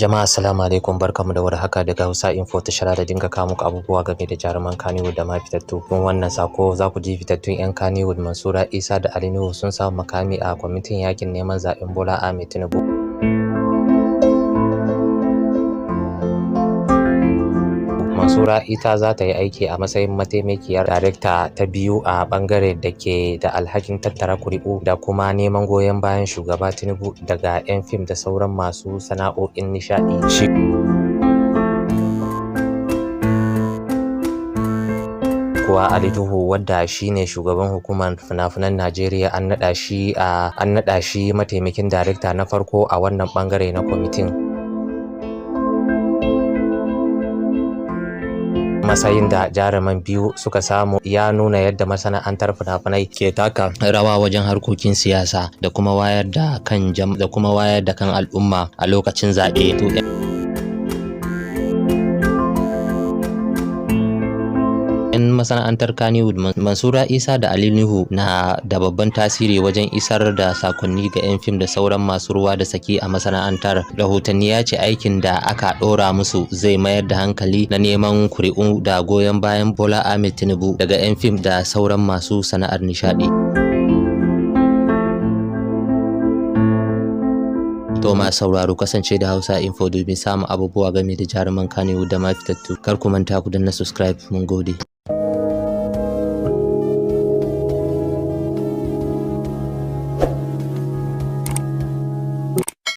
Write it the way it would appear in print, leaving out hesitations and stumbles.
Jama'a, assalamu alaikum, barkamu da warhaka daga Hausa Info, tashar da dinga kawo muku abubuwa game da jaruman Kannywood da ma fitattu. Kun wannan sako za ku ji fitattun 'yan Kannywood Mansura Isa da Ali Nuhu sun samu makami a kwamitin yakin neman zaɓen Bola Ahmed Tinubu. Mansura ita za ta yi aiki a matsayin mataimakiyar darekta ta biyu a bangare da ke da alhakin tattara kuri'u da kuma neman goyon bayan Shugaba Tinubu daga 'yan fim da sauran masu sana'o'in nishaɗi. Shi kuwa Ali Nuhu, wadda shine shugaban hukumar fina-finan Najeriya, an naɗa shi mataimakin darekta na farko a wannan bangare na kwamitin. Matsayin da jaruman biyu suka samu ya nuna yadda masana'antar fina-finai ke taka rawa wajen harkokin siyasa da kuma wayar da kan al'umma a lokacin zaɓe. 'Yan masana'antar Kannywood Mansura Isa da Ali Nuhu na da babban tasiri wajen isar da sakonni ga 'yan fim da sauran masu ruwa da tsaki a masana'antar. Rahotanni ya ce aikin da aka ɗora musu zai mayar da hankali na neman kuri'u da goyon bayan Bola Ahmed Tinubu daga 'yan fim da sauran masu sana'ar nishaɗi. To, ma sauraro, kasance da Hausa Info domin samun abubuwa game da jaruman Kannywood da ma fitattu. Kar ku manta ku danna subscribe. Mun gode.